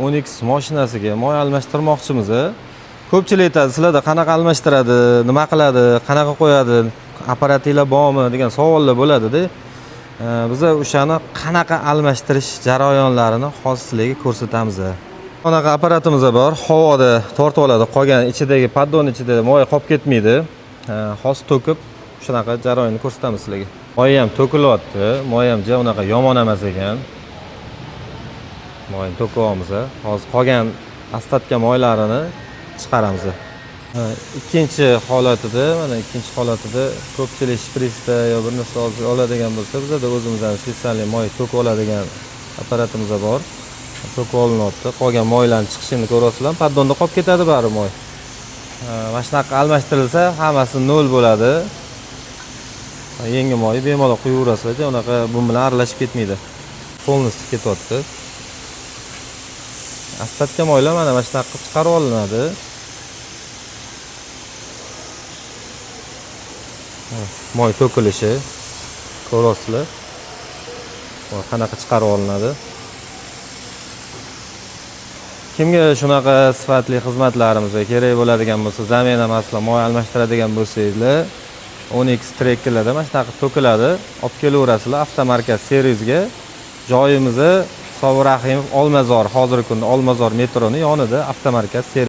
Onix mashinasiga moy almashtirmoqchimiz. Ko'pchilik aytadi, sizlarda qanaqa almashtiradi, nima qiladi, qanaqa qo'yadi, apparatinglar bormi degan savollar bo'ladida. Biza o'shani qanaqa almashtirish jarayonlarini hozir sizlarga ko'rsatamiz. Bunaqa apparatimiz bor, havoda tortib oladi, qolgan ichidagi poddon ichida moy qolib ketmaydi. Hozir to'kib shunaqa jarayonni ko'rsatamiz sizlarga. Moy ham to'kilyapti, moy ham ja unaqa yomon emas ekan. Moyni to'kyapmiz. Hozir qolgan остатка moylarini chiqaramiz. Ha, ikkinchi holatida, mana ikkinchi holatida ko'pchilik shpritsda yo bir narsa oladigan bo'lsa, bizada o'zimizdan специальный moy to'kib oladigan apparatimiz bor. To'kib olinyapti. Qolgan moylarni chiqishini ko'ryapsizlar. Poddonda qolib ketadi bari moy. Ha, mana shunaqa almashtirilsa, hammasi nol bo'ladi. Yangi moy bemalol quyaverasizlar, unaqa bu bilan aralashib ketmaydi. Полностью ketyapti. Остатка moylar mana shunaqa qilib chiqarib olinadi. Moy to'kilishi ko'ryapsizlar. Moy qanaqa chiqarib olinadi. Kimga shunaqa sifatli xizmatlarimiz kerak bo'ladigan bo'lsa, замена масла moy almashtiradigan bo'lsangizlar, Onix trekkerlarda mana shunaqa to'kiladi. Olib kelaverasizlar avtomarkaz servisga. Joyimizni Sobir Rahimov Olmazor, hozirgi kunda Olmazor metroni yonida avtomarkaz servis.